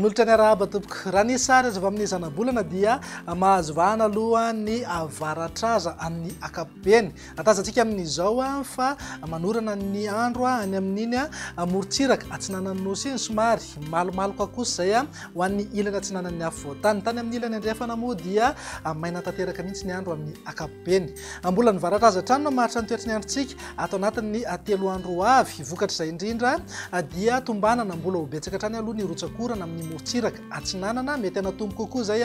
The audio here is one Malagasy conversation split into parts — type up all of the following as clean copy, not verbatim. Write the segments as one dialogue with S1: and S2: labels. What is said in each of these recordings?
S1: Manolotra ny arahaba tompoko. Raha ny sary azo avy amin'ny zanabolana dia mahazo vahana aloha ny avaratraza amin'ny ankapobeny. Tazantsika amin'izao fa manorana ny andro any amin'iny morontsiraka atsinanan'ny nosy iny, somary malomaloka kosa izay ho an'ny ilany atsinanan'ny afovoan-tany. Tany amin'ny ilany andrefana moa dia maina tanteraka mihitsy ny andro amin'ny ankapobeny. Mbola ny varatraza hatrany no maharitra ny toetry ny androntsika ato anatin'ny 3 andro ho avy. Vokatr'izay indrindra dia tombanana mbola ho betsaka hatrany aloha ny rotsak'orana amin'ny morontsiraka atsinanana. Mety hanatombo kokoa izay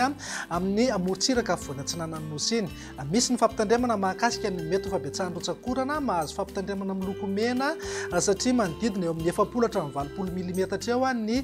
S1: amin'ny morontsiraka afovoany atsinanan'ny nosy iny. Misy ny fampitandremana mahakasika ny mety ho fahabetsahan'ny rotsak'orana. Mahazo fampitandremana miloko mena satria manodidina eo amin'ny 40 hatramin'ny 80 milimetatra eo ny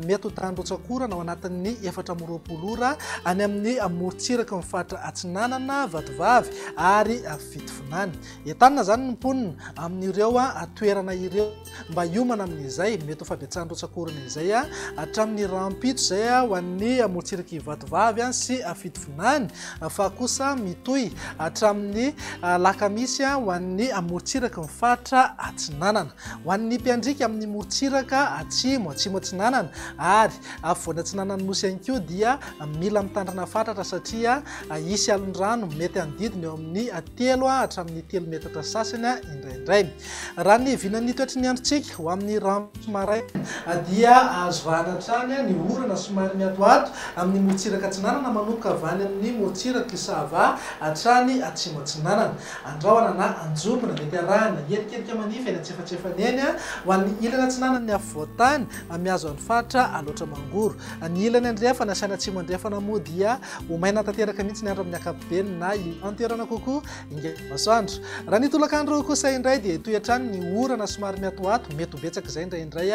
S1: mety ho tahan'ny rotsak'orana ao anatin'ny 24 ora any amin'ny morontsiraky ny faritra Atsinanana, Vatovavy ary Fitovinany. Entanina izany ny mponina amin'ireo toerana ireo mba hiomana amin'izay mety ho fahabetsahan'ny rotsak'orana izay hatramin'ny rahampitso izay ho an'ny morontsirak'i Vatovavy sy Fitovinany fa kosa mitohy hatramin'ny alakamisy ho an'ny morontsiraky ny faritra Atsinanana. Ho an'ny mpiandriaka amin'ny morontsiraka atsimo, atsimo atsinanana ary afovoany atsinanan'ny nosy ihany koa dia mila mitandrina fatratra satria hisy alon-drano mety hanodidina eo amin'ny 3 hatramin'ny 3 metatra sasany indraindray. Raha ny vinan'ny toetry ny androntsika ho amin'ny rahampitso maraina dia azo vahana hatrany ny orana somary miatoato amin'ny morontsiraka atsinanana manomboka avy any amin'ny morontsirak'i Sava hatrany atsimo atsinanana. Andrahona na anjombona mety arahina erikerika manify eny antsefatsefany eny ho an'ny ilany atsinanan'ny afovoan-tany mihazo an'ny faritra Alaotra Mangoro. Ny ilany andrefana sy any atsimo andrefana moa dia ho maina tanteraka mihitsy ny andro amin'ny ankapobeny na an-toerana kokoa ingahy masoandro. Raha ny tolakandro kosa indray dia hitohy hatrany ny orana somary miatoato, mety ho betsaka izay indraindray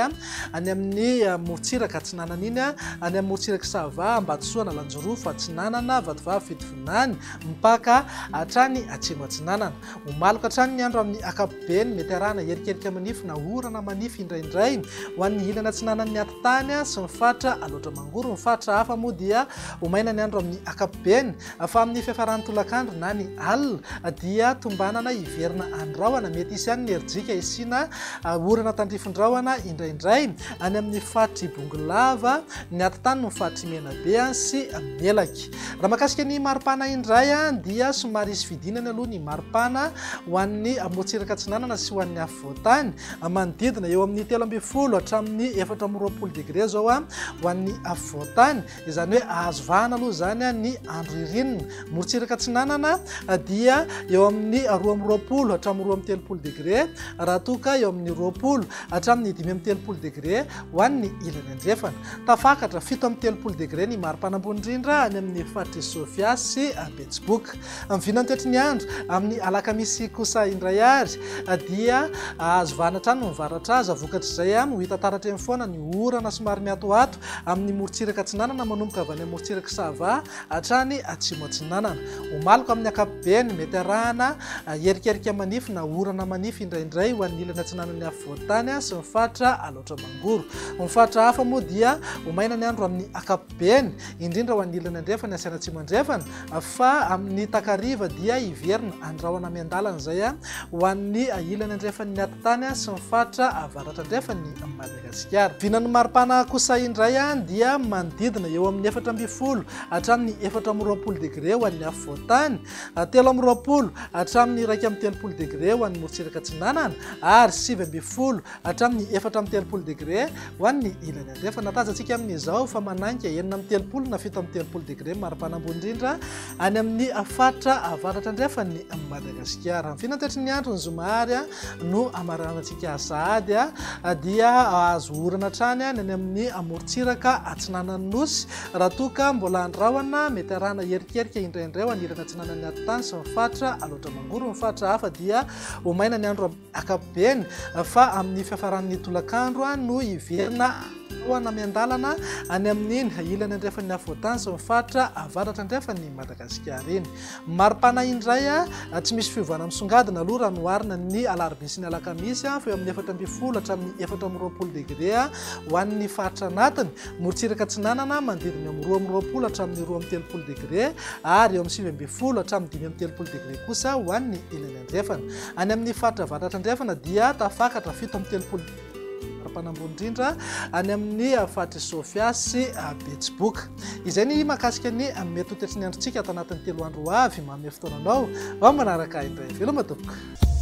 S1: any amin'ny morontsiraka atsinanana iny, any amin'ny morontsirak'i Sava, Ambatosoa, Analanjirofo, Atsinanana, Vatovavy, Fitovinany, mipaka hatrany atsimo atsinanana. Ho maloka hatrany ny andro amin'ny ankapobeny, mety arahana erikerika manify na orana manify indraindray ho an'ny ilany atsinanan'ny atitany sy ny faritra Alaotra Mangoro. Ny faritra hafa moa dia ho maina ny andro amin'ny ankapobeny fa amin'ny fiafaran'ny tolakandro na ny alina dia tombanana hiverina andrahona. Mety hisy ihany ny herijika hisiana orana tandrifin-drahona indraindray any amin'ny faritr'i Bongolava, ny atitany ny faritr'i Menabe sy Melaky. Raha mahakasika ny maripana indray dia somary hisy fidinany aloha ny maripana ho an'ny morontsiraka atsinanana sy ho an'ny afovoan-tany. Manodidina eo amin'ny 13 hatramin'ny 24 degre izao ho an'ny afovoan-tany. Izany hoe azo vahana aloha izany ny andro ririnina. Morontsiraka atsinanana dia eo amin'ny 22 hatramin'ny 32 degre raha toa ka eo amin'ny 20 hatramin'ny 35 degre ho an'ny ilany andrefana. Tafakatra 37 degre ny maripana ambony indrindra any amin'ny faritr'i Sofia sy Betsiboka. Ny vinantoetry ny andro amin'ny alakamisy kosa indray ary dia azo vahana hatrany ny varatraza. Vokatr'izay ho hita taratra eny foana ny orana somary miatoato amin'ny morontsiraka atsinanana manomboka avy any amin'ny morontsirak'i Sava hatrany atsimo atsinanana. Ho maloka amin'ny ankapobeny, mety arahana erikerika manify na orana manify indraindray ho an'ny ilany atsinanan'ny afovoan-tany sy ny faritra Alaotra Mangoro. Ny faritra hafa moa dia ho maina ny andro amin'ny ankapobeny, indrindra ho an'ny ilany andrefana sy any atsimo andrefana, fa amin'ny takariva dia hiverina andrahona miandalana izay ho an'ny ilany andrefan'ny atitany sy ny faritra avaratra andrefan'i Madagasikara. Vinan'ny maripana kosa indray dia manodidina eo amin'ny 14 hatramin'ny 24 degre ho an'ny afovoan-tany, 23 hatramin'ny 31 degre ho an'ny morontsiraka atsinanana ary 19 hatramin'ny 34 degre ho an'ny ilany andrefana. Tazantsika amin'izao fa manainga 36 na 37 degre maripana ambony indrindra any amin'ny faritra avaratra andrefan'i Madagasikara. Ny fihinantoetry ny andro ny zoma ary no hamaranantsika sahady dia azo orana hatrany ny any amin'ny amorontsiraka atsinanan'ny nosy raha toa ka mbola andrahona mety arahana erikerika indraindray ho an'ny ilany atsinanan'ny atitany sy ny faritra Alaotra Mangoro. Ny faritra hafa dia ho maina ny andro ankapobeny fa amin'ny fiafaran'ny tolakandro no hiverina roana miandalana any amin'iny ilany andrefan'ny afovoan-tany sy ny faritra avaratra andrefan'i Madagasikara iny. Maripana indray tsy misy fiovana misongadina aloha raha noharina ny alarobia sy ny alakamisy fa eo amin'ny 14 hatramin'ny 24 degre ho an'ny faritra anatiny, morontsiraka atsinanana manodidina eo amin'ny 22 hatramin'ny 32 degre ary eo amin'ny 19 hatramin'ny 35 degre kosa ho an'ny ilany andrefana. Any amin'ny faritra avaratra andrefana dia tafakatra 37. Maripana ambony indrindra any amin'ny faritr'i Sofia sy Betsiboka. Izay ny mahakasika ny mety ho toetry ny androntsika ato anatin'ny 3 andro ho avy. Manome fotoana anao ho amin'ny manaraka indray. Veloma tompoko.